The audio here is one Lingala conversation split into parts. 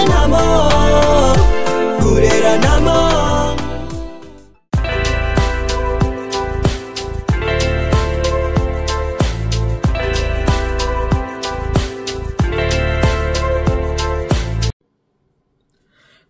Kureranamo, kureranamo.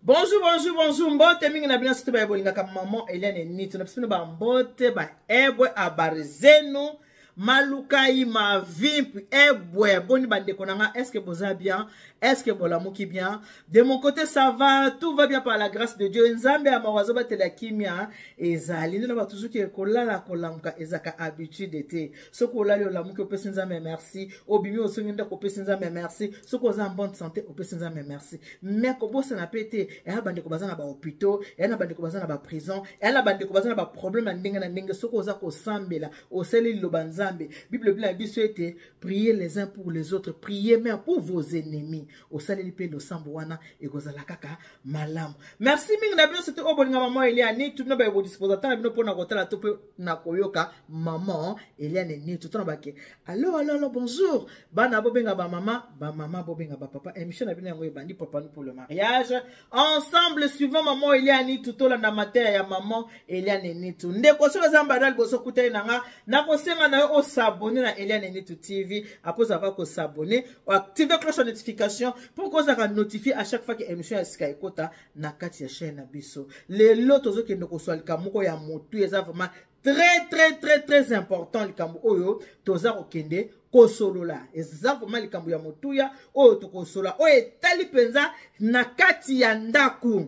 Bonjour, bonjour, bonjour. Mbote mingi na bino surtout ba bolingaka maman Eliane Nito. Na biso ba mbote ba ebwe habari zenu. Malukai mavimpi ebwe boni bandeko na nga est-ce que boza bien? Est-ce que bolamuki bien? De mon côté ça va, tout va bien par la grâce de Dieu. Nzambe ya mawa azobatela kimia ezali nde na bato soki kolala kolamuka ezaka habitude te. Soki olali olamuki opesi Nzambe merci, obimi osongi ndako opesi Nzambe merci, soki oza en bonne santé opesi Nzambe merci. Mais kobosana pe te, eya bandeko baza na ba hôpitaux, eya na bandeko baza na ba prison, eya na bandeko baza na ba problème ya ndenge na ndenge. Soki oza kosambela, osali liloba Nzambe, Bible elobi na biso ete priez les uns pour les autres, priez même pour vos ennemis. Osaleli pe losambo wana ekozala kaka malamu. Merci mingi na bino surtout oyo bolinga maman Eliane, tout bino ba bodisposa na bino pona kotala to pe na koyoka maman Eliane Nitu. Tona bake. Allo allo allo bonjour. Bana bobenga ba mama, ba mama bobenga ba papa. Émission na bino yango ebandi papa nous pour le mariage. Ensemble suivant maman Eliane Nitu tolanda mateya ya maman Eliane Nitu. Ndeko soki oza mbala liboso kutani na nga, nakosenga na yo o s'abonner na Eliane Nitu TV. Après avoir ko s'abonner, activer cloche de notification pour que ozalaka notifié à chaque fois que émission ya sika ekota na kati ya chaîne na biso. Lelo tozokende koswa likambo moko ya motu eza vraiment très très très très important likambo oyo toza kokende kosolola. Eza vraiment likambo ya motuya oyo tokosolola, oyo etali mpenza na kati ya ndako.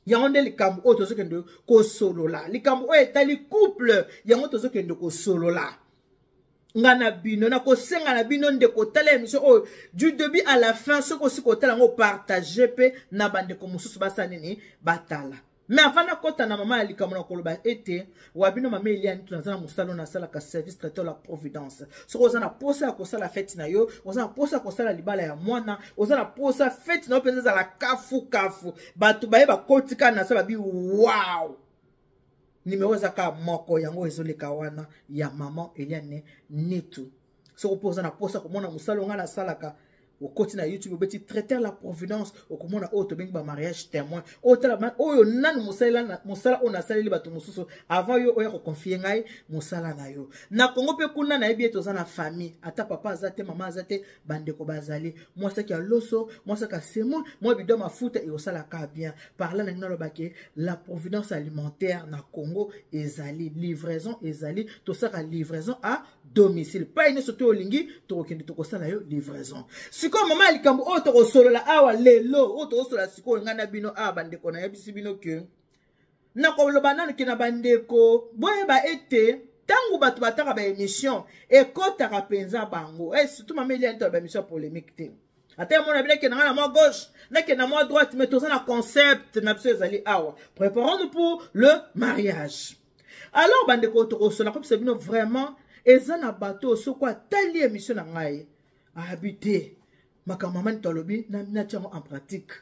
Yango nde likambo oyo tozokende kosolola, likambo oyo etali couple, yango tozokende kosolola. Nga na bino, nakosenga na bino ndeko tala émission oyo du début à la fin. Soki osi kotala yango, partage pe na bandeko mosusu basala nini, batala. Mais avant nakota na mama ya likambo, na koloba ete wa bino mama Eliane Nitu, naza na mosala oyo nasalaka service traiteur la Providence. Soki oza na posa ya kosala fête na yo, oza na posa ya kosala libala ya mwana, oza na posa fête na yo mpenza ezala kafu kafu, bato baye bakotika na sa babi wow. Numero eza kaka moko, yango ezoleka wana ya maman Eliane Nitu. Soki mpo oza na posa komona mosala oyo ngai nasalaka, okoti na YouTube obeti traiteur la Providence, okomona oyo tobengi ba mariage témoin. Oyo tala oyo nanu mosala oyo nasaleli bato mosusu avant yo oya koconfie ngai mosala na yo. Na Congo mpe kuna nayebi ete oza na famille, ata papa aza te, mama aza te, bandeko bazali, mwa saki ya loso, mwa saki ya semoule, mwa bidon mafuta ekosalaka bien. Par là nalingi naloba ke la Providence alimentaire na Congo ezali, livraison ezali, tosaka livraison à domicile. Pai nyonso to olingi, tokokende tokosala yo livraison. Sikoyo mama ya likambo oyo tokosolola awa lelo, oyo tokosolola sikoyo ngai na bino awa bandeko, nayebisi bino ke nakoloba nanu ke na bandeko boyeba ete ntango bato bataka ba émission ekotaka mpenza bango. Surtout mama Eliane to ba émission polémique te. Ata ya mona bileke na nga na mwa gauche, nake na mwa droite, mais toza na concept na biso ezali awa. Préparons-nous pour le mariage. Alors bandeko tokosola kopesa bino vraiment eza na bato soko atali émission na ngai abi te makambo mama Nitu alobi natia yango en pratique.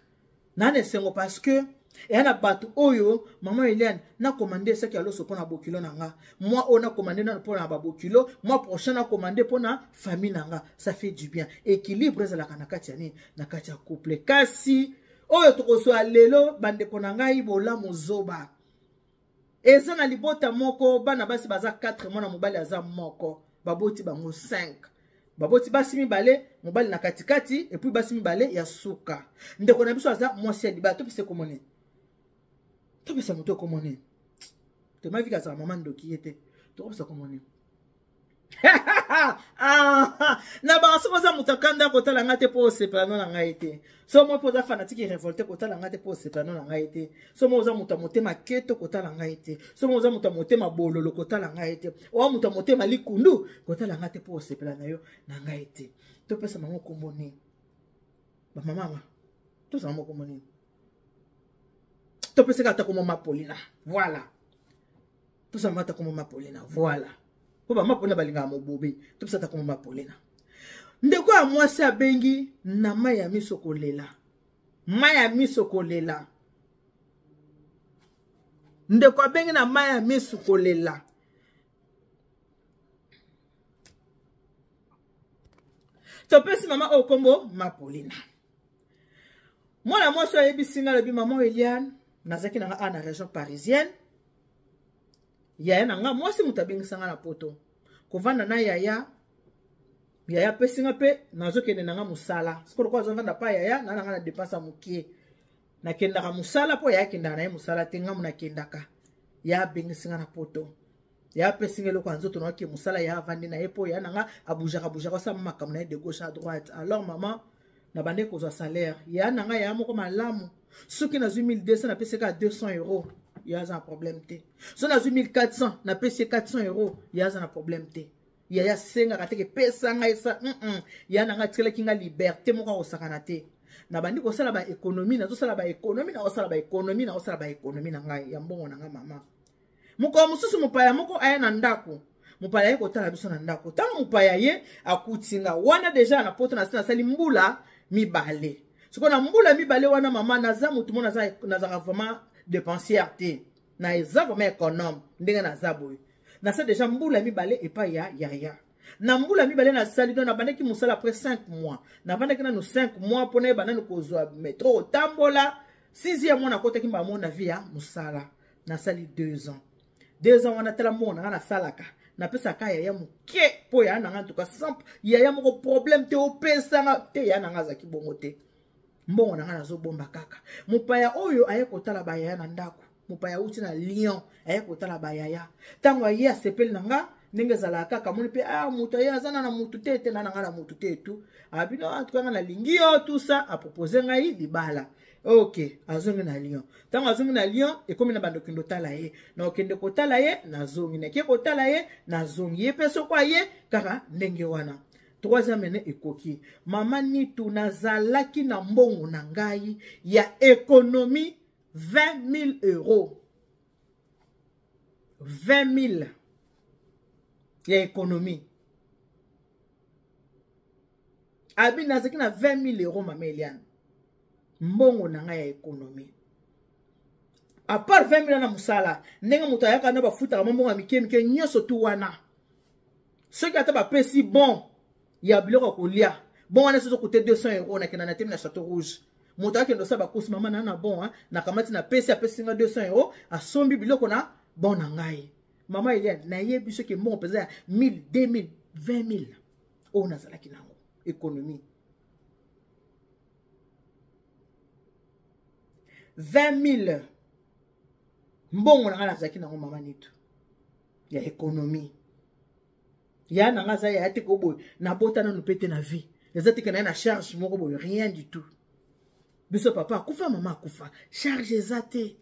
Na esengo parce que eya na bato oyo maman Eliane na commandé saki ya loso mpona bokilo na nga, moi oyo na commandé nano mpona ba bokilo, moi prochain na commandé mpona famille na nga. Ça fait du bien, équilibre ezalaka na kati ya nini, na kati ya couple. Kasi oyo tokozwa lelo bandeko na ngai, bolamu zoba eza na libota moko, bana basi baza 4, mwana mobali aza moko, baboti bango 5, baboti basi mibale, mobali na katikati, et puis basi mibale ya suka. Ndeko na biso aza mwasi ya libala, topesa komone, topesa moto komone toma vika azala mama ndoki ye te, tokopesa komone. Na bango soki oza moto akanda kotala ngai te mpo osepela no na ngai te, so moi mpo oza fanatique révolté kotala ngai te mpo osepela no na ngai te, so moi oza moto ya motema keto kotala ngai te, so moi oza moto ya motema bololo kotala ngai te, oa moto ya motema likundu kotala ngai te mpo osepela na yo na ngai te. Topesa bango kombo nini? Bamamama tozala moko kombo nini? Topesaka ata kombo Mapolina, voilà. Tozala ata kombo Mapolina, voilà. Po ba Mapolina balingaka mobobe, topesa ata kombo Mapolina. Ndeko ya mwasi abengi na mai ya miso kolela, mai ya miso kolela. Ndeko abengi na mai ya miso kolela. Topesi mama oyo kombo Mapolina. Mwana mwasi oyo ayebisi ngai, alobi, mama Eliane, nazalaki na nga awa na région parisienne, yaya na nga mwasi moto abengisa nga na poto kovanda na yaya. Yaya apesi nga mpe nazokende na nga mosala. Sikoyo lokola azovanda pa yaya na nga na dépense ya mokie, nakendaka mosala mpo yaya akendaka na ye mosala te, ngambo nakendaka. Ya abengisi nga na poto, ya apesi nga eloko ya nzoto, naoke mosala, ya avandi na ye mpo ya na nga abujaka bujaka, osala makambo na ye de gauche à droite. Alors mama, na bande kozwa salaire ya na ngai ya moko malamu. Soki nazwi 1200, napesi kaka 200 euro, ya aza na problème te. So nazwi 1400, napesi ye 400 euro, ya aza na problème te. Yaya asengaka te kepesa ngai sa Ya na ngai atikelaki ngai liberté moko akosakana te. Nabandi kosala baéconomie, nazosala baéconomie, nakosala baéconomie, nakosala baéconomie na ngai ya mbongo na ngai. Mama, mokolo mosusu mopaya moko aya na ndako. Mopaya ye kotala biso na ndako. Ntango mopaya ye akuti nga wana déjà na poto, nasi nasali mbula 2. Sikoyo na mbula 2 wana, mama, naza motu mo nazalaka vraiment dépensière te, na eza vraiment économe. Ndenge naza boye, nasali déjà mbula 2 epai ya yaya. Na mbula 2 nasali, donc nabandaki mosala après 5 mois. Navandaki nanu 5 mois mpo nayeba nanu kozwa métro, kotambola. Sixième mois nakotaki mbamo na vie ya mosala. Nasali 2 ans. 2 ans wana, tala mbongo na nga nasalaka, napesaka yaya moke mpo yaya na nga ntuka sans yaya moko problème te, opesanga te. Yaya na nga azalaki bongo te. Mbongo na nga nazobomba kaka. Mopaya oyo aye kotala bayaya na ndako, mopaya auti na Lyon, aye kotala bayaya. Ntango aye, asepeli na nga ndenge ezalaka kaka. Amoni mpe, ah, moto aye aza na na motu te te na na nga na motu te etu abino antuka nga nalingi yo, tout ça. Apropose ngai libala. Ok, azongi na Lyon. Ntango azongi na Lyon, ekomi na bando okende otala ye, na okende kotala ye, nazongi, nake kotala ye, nazongi ye mpe soko aye kaka ndenge wana. Troisième année ekoki, mama Nitu, nazalaki na mbongo na ngai ya économie 20 000 euros, 20 000 ya économie. Abi nazalaki na 20 000 euros, mama Eliane, mbongo na ngai ya économie, à part 20 000 na mosala. Ndenge moto ayaka na bafutaka mwa mbongo ya mike mike nyonso tu wana, soki ata bapesi bon ya biloko ya kolia, bon wana soki okute 200 euro, nakenda na temi na Château Rouge, moto akende osala bacourses. Mama na bon nakamati, napesi, apesi nga 200 euro, asombi biloko na bon na ngai. Mama Eliane, nayebi soki mbongo mpenza ya 1000, 2000, 20 000 oyo nazalaki nango économie, 20 000 mbongo na ngai nazalaki nango, mama Nitu, ya économie. Ya na ngai aza yaya te ko boye, nabota nanu mpe te na vie, eza teke na ye na charge moko boye, rien du tout. Biso papa akufa, mama akufa, charge eza te.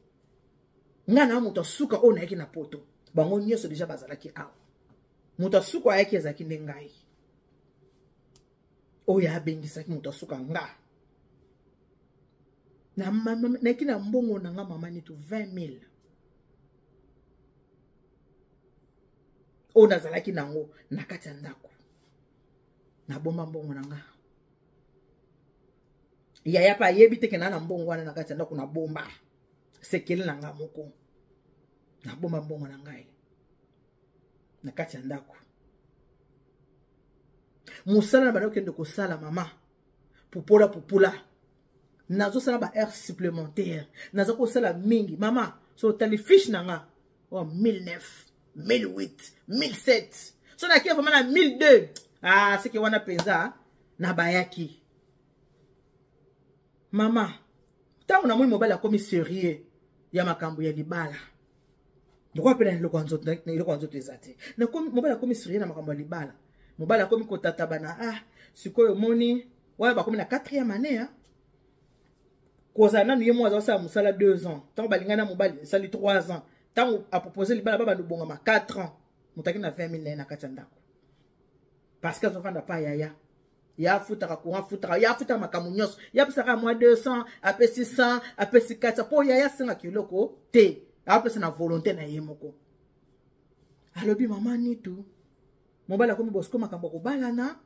Ngai na moto asuka oyo nayaki na poto, bango nyonso déjà bazalaki awa. Moto asuka ayaki ezalaki nde ngai oyo abengisaki, moto asuka nga. Nayaki na mbongo na nga, mama Nitu, 20 000 oyo nazalaki nango na kati ya ndako. Nabomba mbongo na nga. Yaya mpe ayebi teke na mbongo wana na kati ya ndako. Nabomba sekele na nga moko, nabomba mbongo na ngai na kati ya ndako. Mosala na banda okende kosala, mama, pupola pupula, nazosala ba heure supplémentaire, naza kosala mingi. Mama, so otali fiche na nga, oh, 1009, 1008, 1007, so nakie vraiment na 1002. Ah, seke wana mpenza nabayaki. Mama, ntango namoni mobali akomi sérieux ya makambo ya libala, lokola mpe na eloko ya nzoto, eloko ya nzoto eza te, mobali akomi sérieux na makambo ya libala, mobali akomi kotatabana. Ah, sikoyo omoni wana bakomi na quatrième année, ah. Kozala nanu ye moko aza kosala mosala 2 ans. Ntango balingani na mobali, esali 3 ans. Ntango apropose libala, babanda obongama 4 ans. Moto aki na 20 000 na ye na kati ya ndako, parce que azofanda pa yaya, ya afutaka courant, afutaka, ya afutaka makambo nyonso, ya apesaka mwa 200, apesi 100, apesi 400, mpo yaya asengaka eloko te, apesa na volonté na ye moko. Alobi, mama Nitu, mobali akomi bosiko makambo ya kobalana.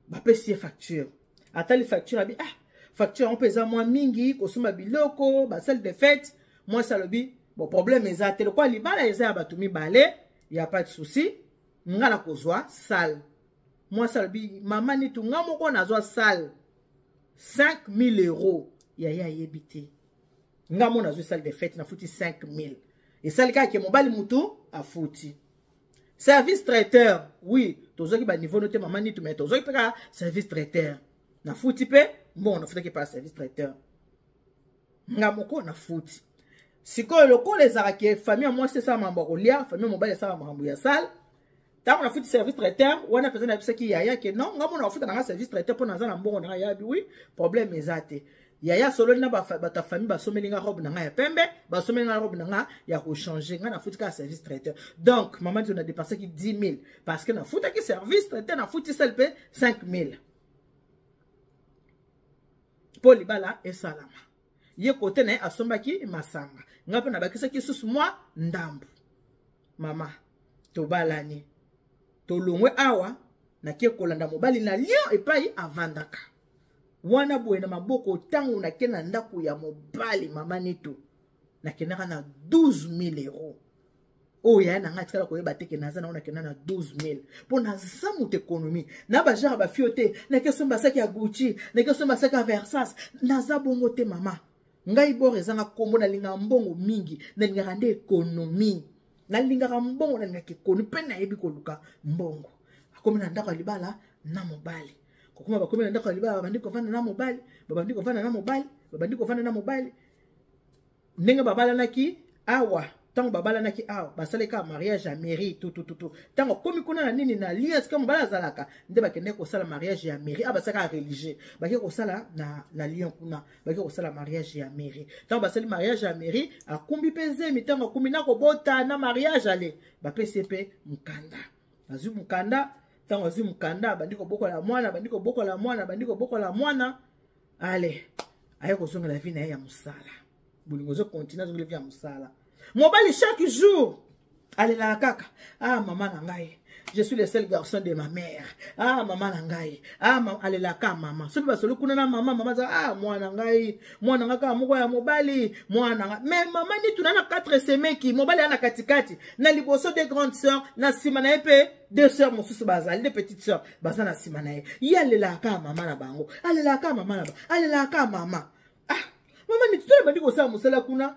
Bapesi ye facture, atali facture, abi, ah, facture yango mpe eza mwa mingi, kosomba biloko, basalle de fête. Mwasi alobi, bon, problème eza te, lokola libala eza ya bato mibale, ya pas de souci, nga na kozwa salle. Mwasi alobi, mama Nitu, nga moko nazwa salle 5000 euros. Yaya ayebi te. Nga mona azwi salle de fête, nafuti 5000. Esali kaka ke mobali mutu afuti. Service traiteur, oui, tozwaki ba niveau no te mama Nitu, mais tozwaki mpe kaka service traiteur. Nafuti mpe mbongo nafutaki pa service traiteur. Nga moko nafuti. Sikoyo lokola ezalaka ke famille ya mwasi esala makambo ya kolia, famille ya mobali esala makambo ya salle. Ntango nafuti service traiteur wana mpenza nayebisaki yaya ke non, nga mona nafuta nanga service traiteur mpo naza na mbongo nanga. Yabi oui, problème eza te. Yaya sololi na bato ya famille, basomeli nga robe na nga ya pembe, basomeli nga robe na nga ya kochanger. Nga nafuti kaka service traiteur. Donc mama Nito, na dépensaki 10 000 parce que nafutaki service traiteur, nafuti salle mpe 5 000 mpo libala esalama. Ye kote na ye asombaki masanga, nga mpe nabakisaki susu mwa ndambu. Mama, tobalani, tolongwe awa, nake kolanda mobali na Lyon epai avandaka wana boye na maboko. Ntango nake na ndako ya mobali, mama Nito, nakendaka na 12 000 euros. Oyo yaya na ngai atikala koyeba te ke naza nango. Nakenda na 12 000 mpo naza moto économie na bagenre bafio te. Nake somba saki ya Gucci, nake somba saki ya Versace, naza bongo te. Mama, ngai bor ezanga nkombo. Nalingaka mbongo mingi, nalingaka nde économie. Nalingaka mbongo, nalingaka économie mpe nayebi koluka mbongo. Akomi na ndako ya libala na mobali, kokoma bakomi na ndako ya libala, babandi kovanda na mobali, babandi kovanda na mobali, babandi kovanda na mobali. Ndenge babalanaki awa, ntango babalanaki awa, basali kaka mariage ya mairie tutututu. Ntango akomi kuna na nini, na Lyon, esika mobali azalaka, nde bakende kosala mariage ya mairie. Awa basalaka religieux, bake kosala na Lyon kuna, bake kosala mariage ya mairie. Ntango basali mariage ya mairie, akumbi mpe zemi. Ntango akumbi na kobota na mariage, ale bapesi ye mpe mokanda, azwi mokanda. Ntango azwi mokanda, abandi kobokola mwana, abandi kobokola mwana, abandi kobokola mwana. Ale aye kozongela vie na ye ya mosala. Bolingo ezocontinuer, azongela vie ya mosala. Mobali chaque jour alelaka kaka: "Ah, mama na ngai, je suis le seul garçon de ma mère. Ah, mama na ngai, ah ma..." Alelaka mama. Soki basoli kuna na mama, mama aza: "Ah, mwana ngai, mwana ngai kaka moko ya mobali, mwana ngai." Mais mama Nitu, na 4 semeki, mobali aya na katikati, na liboso deux grandes sœurs, na nsima na ye mpe deux sœurs mosusu bazali, deux petites sœurs baza na nsima na ye. Ye alelaka kaka mama na bango, alelaka kaka mama na bango, alelaka kaka mama. Ah, mama Nitu, tona bandi kosala mosala kuna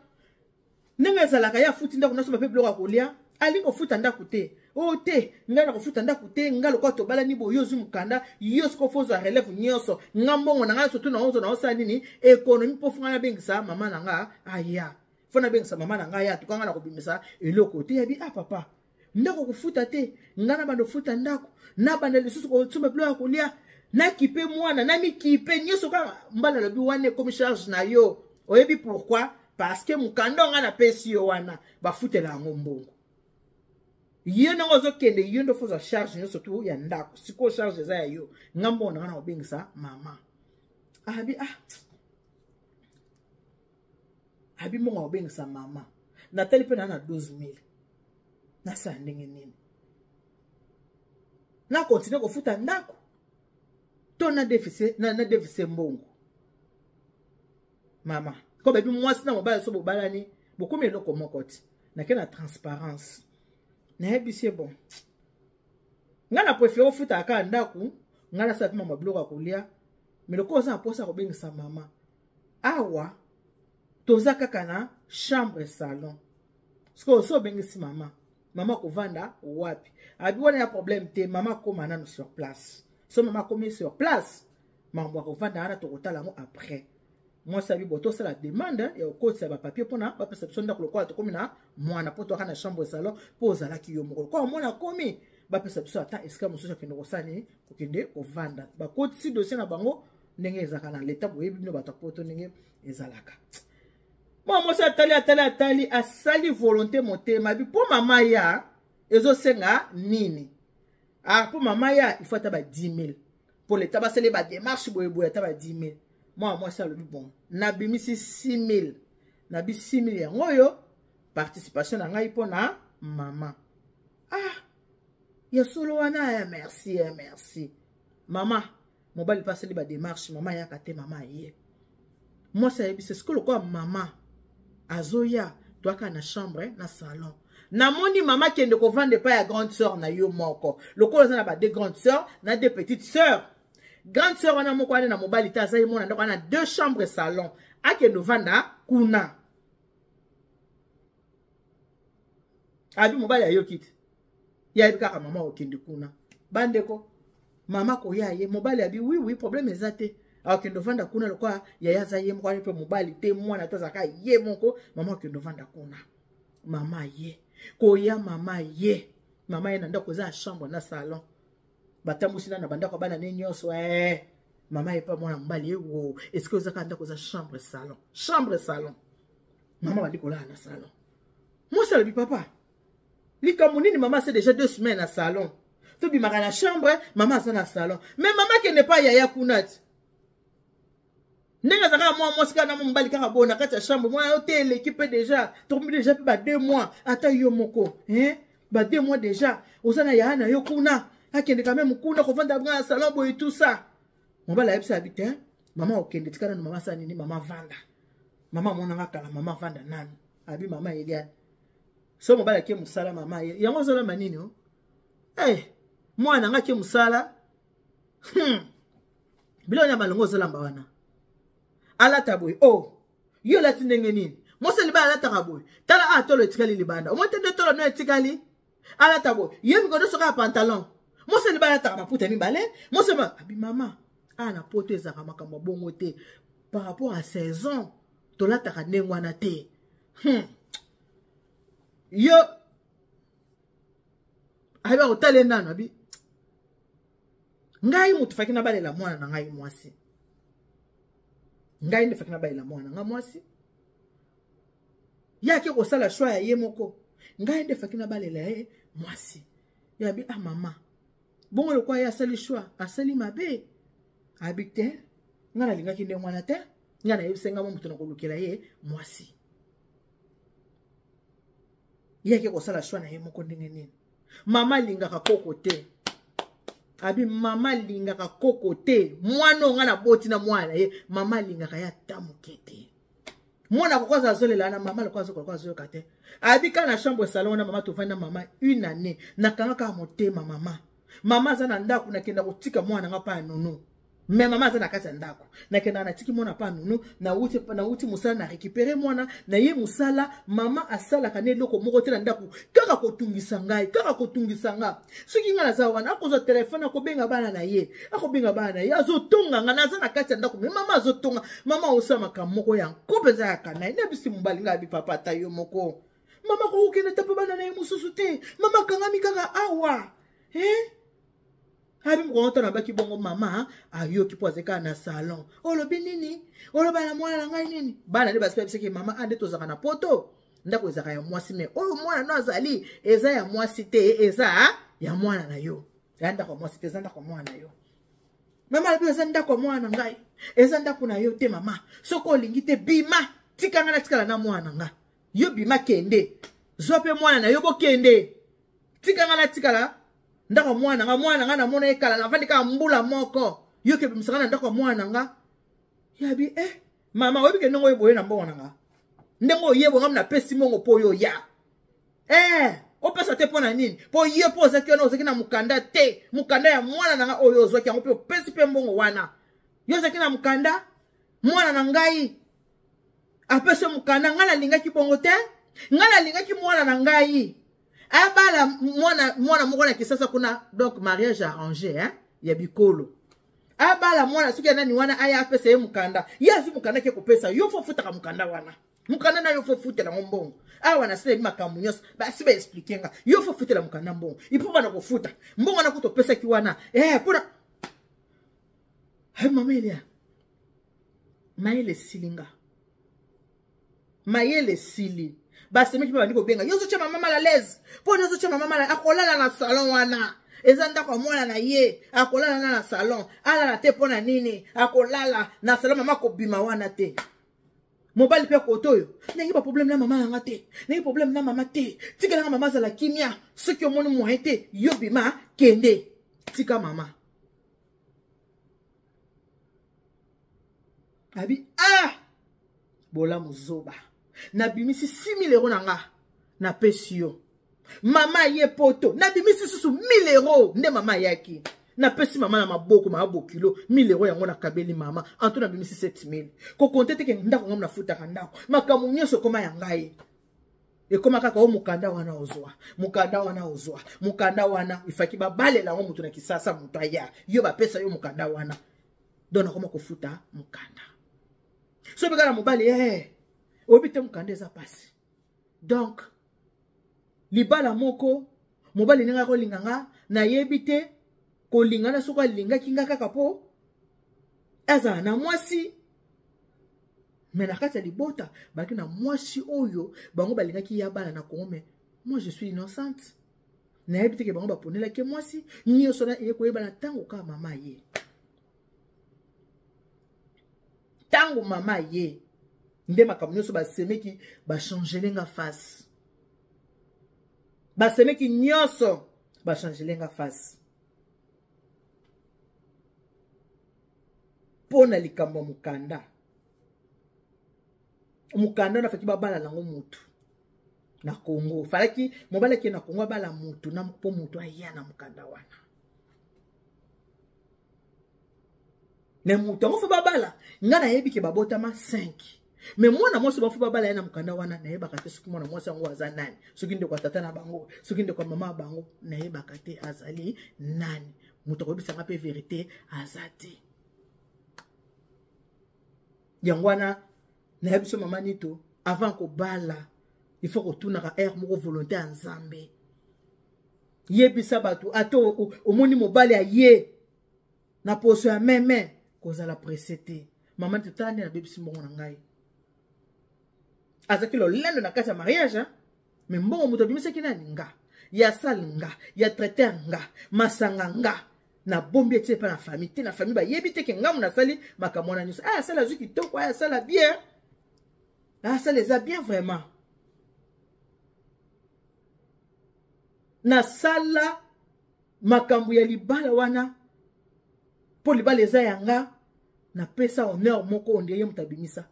ndenge ezalaka. Ye afuti ndako, nasomba mpe biloko ya kolia. Alingi kofuta ndako te. O te, ngai na kofuta ndako te. Ngai lokola tobalani boye, yo ozwi mokanda, yo sikoyo fo ozwa relève nyonso. Nga mbongo na ngai surtout na ozwa na osala nini, économie, mpo fo ngai nabengisa mama na nga aya, fo nabengisa mama na ngai aya. Tuka ngai na kobimisa eloko te. Yabi: "Ah papa, ndako kofuta te. Ngai na banda ofuta ndako, na banda lisusu kosomba biloko ya kolia, nakipe mwana, namikipe nyonso kaka." Mbala alobi: "Wana ekomi charge na yo." Oyebi pourquoi? Parce que mokanda ngai napesi yo wana, bafutela yango mbongo. Yo ndenge ozokende, yo nde fozwa charge nyonso tu ya ndako. Sikoyo charge eza ya yo. Nga mbongo na ngai na kobengisa mama. Abi: "Ah." Abi: "Mbongo ya kobengisa mama, natali mpe na 12 000, nasala ndenge nini? Na continuer kofuta ndako to na déficit mbongo?" Mama, ko bayebi mwasi na mobali so bobalani, bokomi eloko moko ti. Nake na transparence, nayebisi ye: "Bon, ngai na préférer ofutaka kaka ndako, ngai nasala mpe mama biloko ya kolia. Mais lokola oza na mposa kobengisa mama awa, toza kaka na chambre salon. Sikoyo so obengisi mama, mama kovanda wapi?" Abi: "Wana ya problème te. Mama akóma nano sur place. So mama akomi sur place, makambo ya kovanda wana tokotala yango après." Mwasi abi: "Bo tosala demande ya kokotisa bapapier mpona bapesa biso ndako lokola tokomi na mwana, mpo toaka na chambre salon mpo ozalaki yo moko. Lokola mwana akomi, bapesa biso ata esika mosusu akende kosala nini, kokende kovanda." Bakotisi dossier na bango ndenge ezalaka na leta. Boyebi bino bato ya poto ndenge ezalaka. Mwana mwasi atali, atali, atali, asali volonté motema bi: "Mpo mama ya ezosenga nini? Ah, mpo mama ya, il faut ata ba 10 000 mpo leta basali badémarche boyeboye, ata ba 10 000." Mwana mwasi alobi: "Bon, nabimisi 6 000, nabi 6 000 yango oyo participation na ngai mpo na mama." "Ah, ya solo wana ya, merci ya, merci mama." Mobali mpe asali badémarche, mama ayaka te. Mama aye, mwasi ayebisi: "Sikoyo lokola mama azoya, toyaka na chambre na salon. Namoni mama kende kovanda epai ya grande sœur na yo moko. Lokola oza na ba deux grandes sœurs na deux petites sœurs, Grande sœur wana moko wana na mobali te, aza ye mona ndako wana deux chambres salon, akende ovanda kuna. Abi mobali ayoki te, ye ayebi kaka mama okende kuna. Bandeko, mama koya ye mobali abi oui oui, problème eza te, akende ovanda kuna lokola yaya aza ye moko wana mpe mobali te, mwana te, azalaka ye moko. Mama akende ovanda kuna, mama ye koya, mama ye, mama ye na ndako eza ya chambre na salon, batambusi na bandako ya bana ne nyonso. Mama ye pa mwana mobali ewo esika ozaka ndako eza chambre salon, chambre salon. Mama bandi kolala na salon. Mwasi alobi papa, likambo nini? Mama c'est déjà 2 semaines na salon, tobimaka na chambre, mama aza na salon. Mais mama akende pa yaya kuna ti ndenge azalaka mwa mwasi kaka na mwa mobali kaka boye na kati ya chambre. Mwana yo te, eleki mpe déjà, tokomi déjà mpe ba 2 mois, ata yo moko, hein? Ba 2 mois déjà oza na yaya na yo kuna, akende quand même kuna kovanda na salon boye, tout ça. Mobali ayebisa abi te, mama okende, tika nanu mama asala nini, mama vanda, mama amonanga kala, mama vanda nanu. Abi mama Eliane so mobali ake mosala, mama ye yango azolamba nini o? Hey, mwana nga ake mosala. Biloko ya malongo ozolamba wana, alata boye o oh, yo olati ndenge nini? Mwasi libala alataka boye? Tala a tolo etikali libanda, omoi te nde tolo no etikali. Alata boye ye mikolo nyonso kaka pantalon. Mwasi libala alataka maputa mibale. Mwasi abi mama a na poto ezalaka makambo ya bongo te, par rapport à saison tolataka ndenge wana te. Yo ayebi akotala nano, abi ngai moto faki nabalela mwana na ngai mwasi, ngai nde faki nabalela mwana na ngai mwasi, ye ake kosala choix ya ye moko, ngai nde faki nabalela ye mwasi. Yabi ah mama, bongo lokwa ye asali choix, asali mabe? Abi te, ngai nalingaki ndenge wana te, ngai nayebisa ngai mo moto na kolukela ye mwasi, ye ake kosala choix na ye moko ndenge nini? Mama alingaka koko te. Abi mama alingaka koko te, mwana oyo ngai naboti na mwana na ye, mama alingaka ye ata moke te. Mwana koko aza azolela na mama lokola azokoka azoyoka te. Abi kaka na chambre salon wana, mama tovandi na mama une année, nakanga kaka motema. Mama, mama aza na ndako, nakenda kotika mwana nga pa ya nunu, me mama aza na kati ya ndako, nakendaka natiki mwana pa nunu, nauti mosala, na récupere mwana na ye mosala. Mama asalaka na eloko moko te na ndako, kaka kotungisa ngai, kaka kotungisa nga. Soki ngai naza wana, akozwa telefone, akobenga bana na ye, akobenga bana na ye, azotonga nga, naza na kati ya ndako, me mama azotonga. Mama osala makambo moko ya nko mpenza ya kana ye. Nayebisi mobali ngai, abi papa, ata yo moko, mama kokokende ta mpe bana na ye mosusu te, mama akangami kaka awa, eh? Abi mokolo tana abaki bongo, mama ayoki mpo azali kaka na salon. Olobi nini? Oloba na mwana na ngai nini? Bana nde basi bayebisaki mama a nde tozalaka na poto, ndako ezalaka ya mwasi, me oyo mwana no azali eza ya mwasi te, eza ya mwana na yo, ya ndako ya mwasi te, eza ndako ya mwana na yo. Mama alobi eza ndako ya mwana na ngai, eza ndako na yo te. Mama, soki olingi te, bima, tika ngai natikala na mwana na nga. Yo bima, kende, zwa mpe mwana na yo, bokende, tika ngai natikala ndako ya mwana nga. Mwana nga namona ye kala, navandi kaka mbula moko, yo ke bimisaka na ndako ya mwana nga. Yabi eh mama, oyebi ke ndenge oyo boye na mbongo na nga, ndenge oyebo nga napesi mbongo mpo oyo oya, eh opesa te mpo na nini? Mpo ye mpo ozalaki wana, ozalaki na mokanda te, mokanda ya mwana na nga oyo ozwaki yango mpe opesi mpe mbongo wana, yo ozalaki na mokanda, mwana na ngai apesi yo mokanda. Ngai nalingaki bongo te, ngai nalingaki mwana na ngai abala mwana, mwana moko na Kisasa kuna, donc mariage arrangé, hein? Ya bikolo, abala mwana soki ya nani wana, aya apesa ye mokanda, ye azwi mokanda ke kopesa yo, fo futaka mokanda wana, mokanda na yo fo futela yango mbongo. Awa nasaleli makambo nyonso, basi baexplike nga, yo fo futela mokanda mbongo, ipo bana kofuta mbongo wana kuta opesaki wana, eh, mpona mama Elia mayele esili nga, mayele esili. Basemeki mpe bandi kobenga yo, ozotya mama mal à l'aise mpo nde ozotya mama mal, akolala na salon wana, eza ndako ya mwana na ye, akolala na na salon, alala te mpo na nini? Akolala na salon, mama akobima wana te. Mobali mpe kote oyo ndenge baproblème na mama nanga te, ndenge problème na mama te, tikelanga mama azala kimia. Soki omoni moyen te, yo bima, kende, tika mama. Abi ah bolamu zoba, nabimisi 6000 euro na nga, napesi yo, mama ye poto, nabimisi susu 1000 euro nde mama ayaki. Napesi mama na maboko, mama bokilo 1000 euro yango nakabeli mama, anto nabimisi 7000. Kokonte te ke ndako ngai nafutaka ndako, makambo nyonso ekoma ya ngai. Ekoma kaka o mokanda wana ozwa, mokanda wana ozwa, mokanda wana ifaki babalela yango moto na kisasa, moto aya yo bapesa yo mokanda wana, donc nakoma kofuta mokanda. So mpe kaka mobali oyebi te mokanda eza pasi. Donc libala moko mobali ndenge akolinga nga nayebi te, kolingana soko alingaki nga kaka po azala na mwasi, mais na kati ya libota baki na mwasi oyo bango balingaki ya bana na Congo, mais moi je suis innocente, nayebi te ke bango baponelaki mwasi nyonso na eye koyebana ntango kaka mama ye, ntango mama ye nde makambo nyonso basemeki bachangele nga face, basemeki nyonso bachangele nga face mpo na likambo ya mokanda. Mokanda nafaki babala nango mutu na Congo, falaki mobali ake na Congo abala mutu na mpo mutu aya na mokanda wana, me mutu yango fo babala. Nga nayebi ke babotama 5, me mwana mwasi bafo babala ye na mokanda wana, nayebaka te soki mwana mwasi yango aza nani, soki ndeko ya tata na bango, soki ndeko ya mama ya bango, nayebaka te azali nani. Moto akoyebisanga mpe verité aza te. Yango wana nayebi so mama Nito, avant kobala il faut kotunaka aire moko volonté ya Nzambe. Yebisa bato ata omoni mobali aye na poso ya meme, kozala presse te. Mama Nito, tala nde nabebisi mbongo na ngai. Azalaki lolendo na kati ya mariage, me mbongo moto abimisaki nani? Nga ya sale, nga ya traiteur, nga masanga, nga nabombi etie epa na famille te. Na famille bayebi te ke ngamu nasali makambo wana nyonso. Aya asala azwi kitoko, aya asala bien, aya asala eza bien vraiment. Nasala makambo ya libala wana mpo libala eza ya nga, napesa honneur moko ondire ye moto abimisa.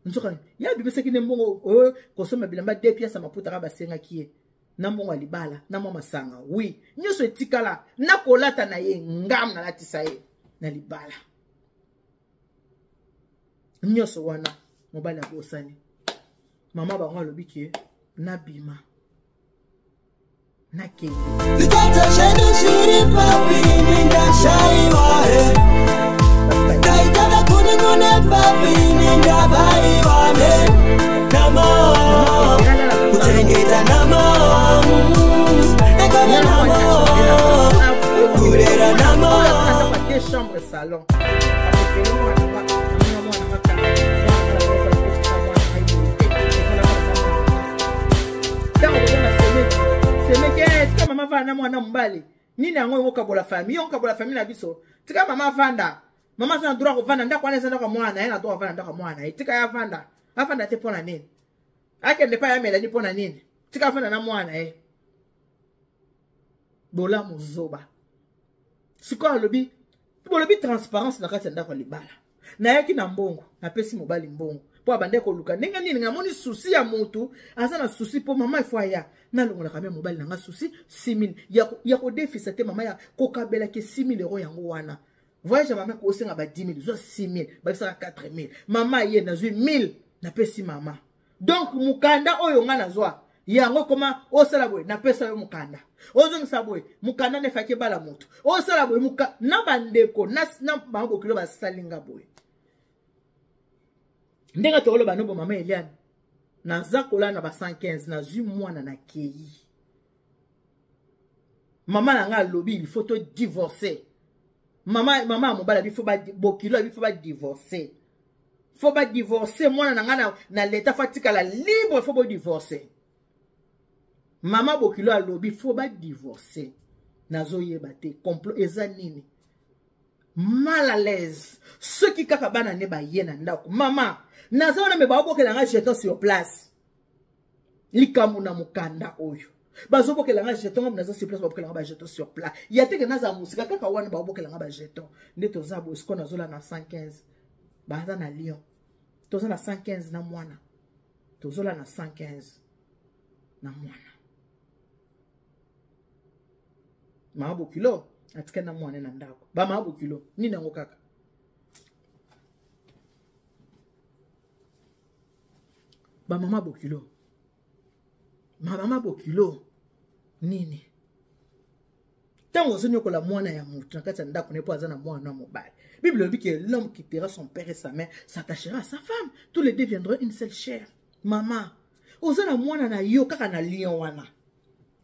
Nzoka ye abimisaki nde mbongo oyo kosomba bilamba 2 pièces ya maputa kaka basengaki ye na mbongo ya libala na mwa masanga, wi nyonso etikala na kolata na ye, ngam nalatisa ye na libala nyonso wana. Mobali abosani mama bango, alobi ke nabima nakende. Chambre salon, semeke tika mama vanda na mwana mobali nini yango yango kabola famille, yango kabola famille na biso. Tika mama vanda, mama aza na droit kovanda ndako wana, eza ndako ya mwana na ye, na droit kovanda ndako ya mwana na ye. Tika ye avanda, avanda te mpo na nini? Akende pa ya Melani mpo na nini? Tika avanda na mwana na ye. Bolamu zoba. Sikoyo alobi, bolobi transparence na kati ya ndako ya libala. Nayaki na mbongo, napesi mobali mbongo mpo abande koluka ndenge nini. Namoni susi ya motu aza na susi mpo mama efo aya, nalongolaka me mobali na nga susi 6000 ya kodefisa te, mama ya kokabelaki 6000 euro yango wana. Voyage ya mama kosenga ba 10 000, zwa 6000, bakisaka 4000. Mama ye nazwi 1000, napesi mama. Donc mokanda oyo nga nazwa yango koma osala boye, napesa yo mokanda, ozongisa boye mokanda, nefaki ebala moto osala boye na bandeko na bango bokilo basalinga boye. Ndenge tokoloba nobo mama Eliane, naza kolala na ba 115, nazwi mwana na kei. Mama na nga alobi il faut to divorcer. Mama mama ya mobali abi faut ba bokilo, abi faut ba divorcer, faut ba divorcer mwana na nga na leta, faut atikala libre, faut bo divorcer. Mama bokilo alobi faut ba divorcer. Nazoyeba te complot eza nini. Mal à l'aise soki kaka bana nde baye na ndako, mama naza wana, me baobokela nga jeton sur place. Likambo na mokanda oyo bazobokela nga jeton, nga naza sur place, babokela nga bajeton sur place ya teke, nazala mosika kaka wana babokela nga bajeton. Nde toza boye sikoyo, nazola na 115, baza na Lyon, toza na 115 na mwana, tozola na 115 na mwana. Mama bokilo Atikali na mwana na ndako. Bamama bokilo nini yango kaka? Bamama bokilo, mama bokilo nini? Ntango ozonyokola mwana ya motu na kati ya ndako na ye mpo aza na mwana mobali, Bible elobi ke l'homme quittera son père et sa mère, s'attachera à sa femme, tous les deux viendront une seule chair. Mama, oza na mwana na yo kaka na Lyon wana,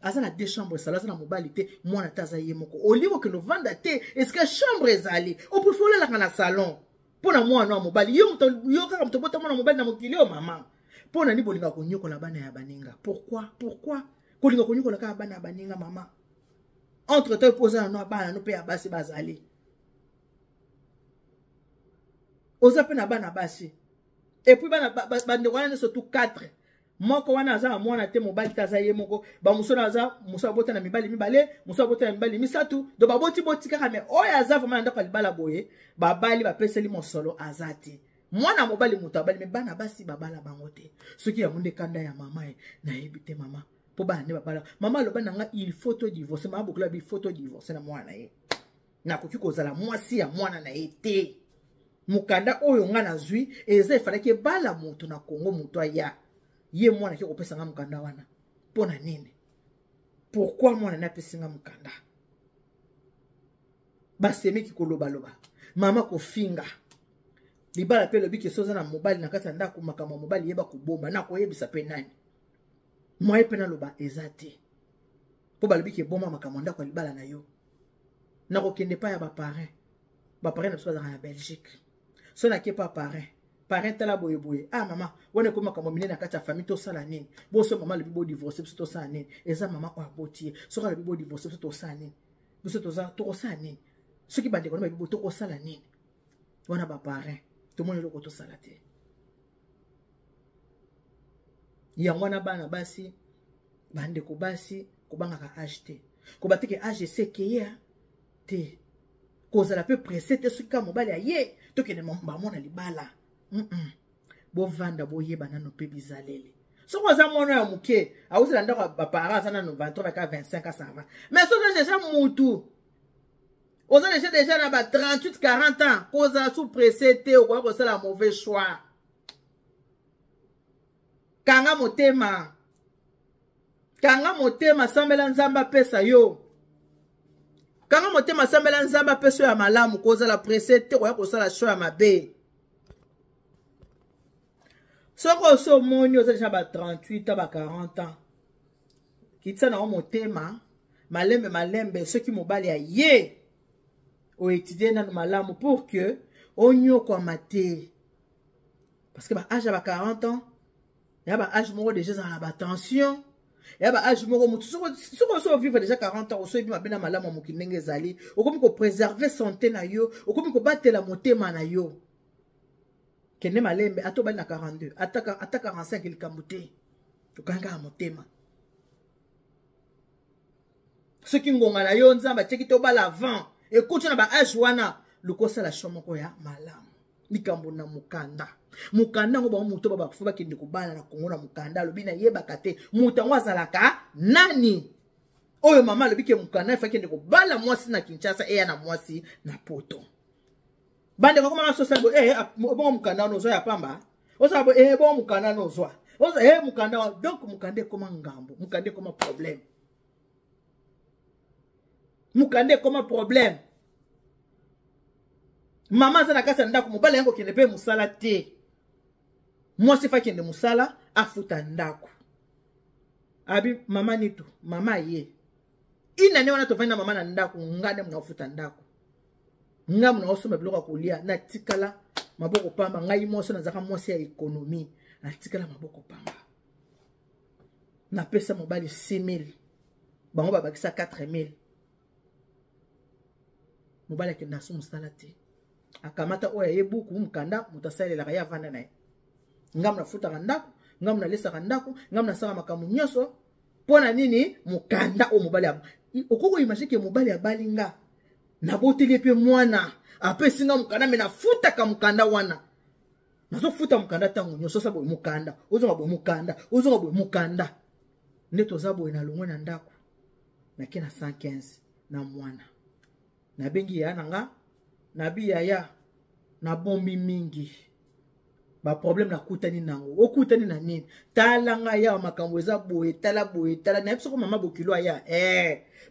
aza na deux chambres, esala aza na mobali te, mwana te, aza ye moko. Olingi okende ovanda te esika chambre ezali, oprefe olalaka na salon mpo na mwana ya mobali. Yo moto, yo kaka moto obota mwana mobali na mokili oyo. Mama, mpo na nini bolingaka konyokola bana ya baninga? Pourquoi, pourquoi kolinga konyokola kaka bana ya baninga, mama? Entre temps mpo oza nano bana no mpe ya basi bazali, oza mpe na bana basi. Et puis bana bandeko wana nyonso tu 4, moko wana aza na mwana te, mobali te, aza ye moko. Bamosusu wana aza, mosusu abota na mibali mibale, mosusu abota na mibali misato, donc baboti boti kaka. Mais oyo aza vraiment na ndako ya libala boye, babali bapeseli mosolo, aza te mwana mobali moto abali. Mais bana basi babala bango te. Soki yango nde kanda ya mama ye, nayebi te mama, mpo bana nde babala. Mama aloba na nga il faut to divorce. Mama bokolo abi il faut to divorce na mwana na ye, nakoki kozala mwasi ya mwana na ye te. Mokanda oyo nga nazwi eza efalaki ebala moto na Kongo, moto aya ye mwana ake kopesa nga mokanda wana mpo na nini? Pourquoi mwana ne apesi nga mokanda? Basemeki kolobaloba, mama kofinga libala mpe elobi ke so oza na mobali na kati ya ndako, makambo ya mobali yeba kobomba. Nakoyebisa mpe nani? Mwaye mpe naloba eza te, mpo balobi ke eboma makambo ya ndako ya libala na yo. Nakokende epai ya baparrain. Baparrain na biso bazalaka na Belgique. So nake pa parrain, parrain tala boyeboye, ah mama, wana ekomi makambo minene na kati ya famille, tosala nini? Boso mama alobi bodivorce, biso tosala nini? Eza mama oyo aboti ye. Soki alobi bodivorce, biso tosala nini? Biso toza tokosala nini? Soki bandeko na babibo, tokosala nini? Wana baparrain tomoni eloko tosala te. Yango wana bana basi, bandeko basi, kobangaka age te, koba te ke age esi ekeye te, kozala mpe presse te. Soki kaka mobali aye, tokende bamona libala. Bovanda, boyeba nano mpe bizaleli. Soki oza mwana ya moke, awuzela ndako ya baparent, aza nano 23 baka 25 ans, ça va. Mais soki oza deja mutu, oza deja na ba 38 40 ans, kozala sous presse te, okoya kosala mauvais choix. Kanga motema, kanga motema, sambela Nzambe apesa yo. Kanga motema, sambela Nzambe apesa yo ya malamu. Kozala presse te, koya kosala choix ya mabe. Soki osi omoni oza deja ba 38 ans, ba 40 ans, kitisa na yo motema, malembe malembe. Soki mobali aye, oétudie nano malamu pour que onyokwama te, parce que ba âge ya ba 40 ans ya ba âge moko déjà ezala na batension, ya ba âge moko motu soki osi ovivre déjà 40 ans, osoyebi mabe na malamu ya mokili ndenge ezali, okomi kopréserve santé na yo, okomi kobatela motema na yo. Kende malembe, ata obali na 42, ata 45, likambo te, okangi kaka motema. Soki ngonga na yo Nzambe atiaki te obala avant ekoti na ba âge wana, luka osala choix moko ya malamu. Likambo na mokanda, mokanda yango, bango moto babakufa bakende kobala na Kongo na mokanda. Alobi nayebaka te moto yango azalaka nani. Oyo mama alobi ke mokanda efa kende kobala mwasi na Kinshasa, eya na mwasi na Poto. Bandeko akomaka sosala boye, eh, bongo mokanda wana ozwa ya pamba, ozala boye, eh, bongo mokanda wana ozwa, eh, mokanda wana. Donc mokanda ekoma ngambo, mokanda ekoma problème, mokanda ekoma problème. Mama aza na kati ya ndako, mobali yango kokende mpe mosala te, mwasi fa akende mosala, afuta ndako. Abi mama nitu, mama ye inane wana tovandi na mama na ndako, nga nde mona kofuta ndako, nga mona kosomba biloko ya kolia. Natikala maboko pamba. Ngai mwasi nazalaka mwasi ya économie, natikala maboko pamba. Napesa mobali 6000, bango babakisa 4000. Mobali akenda aso mosala te, akamata oyo aye buku mokanda, moto asalelaka ye, avanda na ye. Ngambo nafutaka ndako, ngambo nalesaka ndako, ngambo nasala makambo nyonso. Mpo na nini? Mokanda oyo mobali, okoki koimagine ke mobali abali nga, naboteli ye mpe mwana, apesi nga mokanda, me nafutaka mokanda wana, nazofuta mokanda ntango nyonso. Osa boye mokanda, ozonga boye mokanda, ozonga boye mokanda. Nde toza boye, na longwe na ndako, nake na 115 na mwana. Nabengi yaya na nga, nabi yaya, nabombi mingi baproblème nakutani nango. Okutani na nini? Tala ngai yawa, makambo eza boye, tala boye, tala. Nayebi soko mama bokilo aya,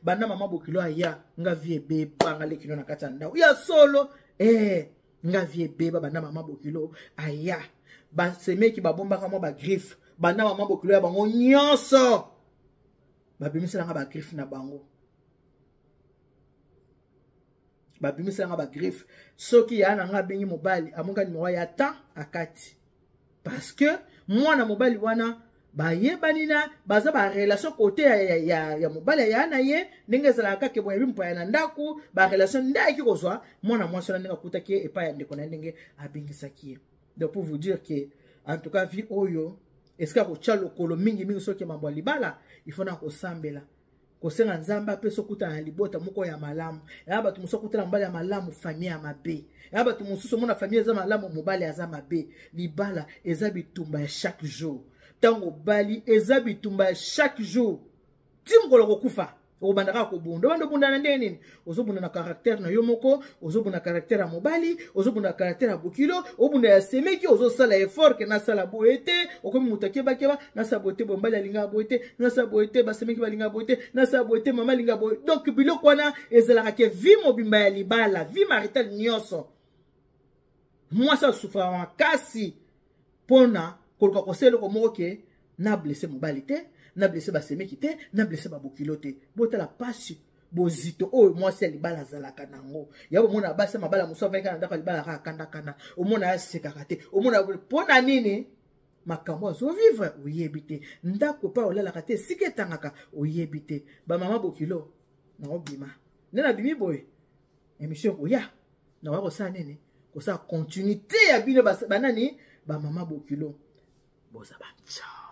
banda mama bokilo aya, nga vie ebeba, nga lekino na kati ya ndako ya solo. Nga vie ebeba banda mama bokilo aya. Basemeki babombaka mwa bagriffe, banda mama bokilo ya bango nyonso babimiselanga bagriffe na bango, babimiselanga bagriffe. Soki ya na nga abengi mobali, amonka nimero ya ta akati, parce que mwana mobali wana bayebani na baza barelation kote ya mobali ya na ye, ndenge ezalaka kaka boyebi mopaya na ndako, barelation nde ayaki kozwa mwana mwasi wana, ndenge akutaki ye epai ya ndeko na ye, ndenge abengisaki ye. Donc pour vous dire que en tout cas vie oyo esika kotya lokolo mingimingi, soki mambo ya libala, il faut na kosambela, kosenga Nzambe apesa okutana na libota moko ya malamu. Ya bato mosusu akutana mobali ya malamu, famille ya mabe. Ya bato mosusu omona famille eza malamu, mobali aza mabe. Libala eza bitumba ya chaque jour. Ntango obali, eza bitumba ya chaque jour ti mokolo kokufa. Okobanda kaka kobunda. Obanda obunda na ndenge nini? Ozobunda na caractère na yo moko, ozobunda caractère ya mobali, ozobunda caractère ya bokilo, obunda ya semeki. Ozosala effort ke nasala boye te, okomi moto akebakeba, nasala boye te, boye mobali alingaka boye te, nasala boye te, basemeki balingaka boye te, nasala boye te, mama alingaka boye. Donc biloko wana ezalaka ke vie mobimba ya libala, vie maritale nyonso, mwasi asufraka makasi mpona koluka kosala eloko moko ke na blesse mobali te, na blesse basemeki te, na blesse babokilo te. Botala pasi, bozito oyo mwasi ya libala azalaka nango. Ya bomona basi ya mabala mosusu avandika na ndako ya libala kaka kandakanda, omona asekaka te, omona mpo na nini? Makambo azovivre oyebi te, ndako epai olalaka te, esika etangaka oyebi te. Bamama bokilo, naobima nde nabimi boye, émission ekoya, nakoya kosala nini? Kosala continuité ya bino banani, bamama bokilo, boza banca.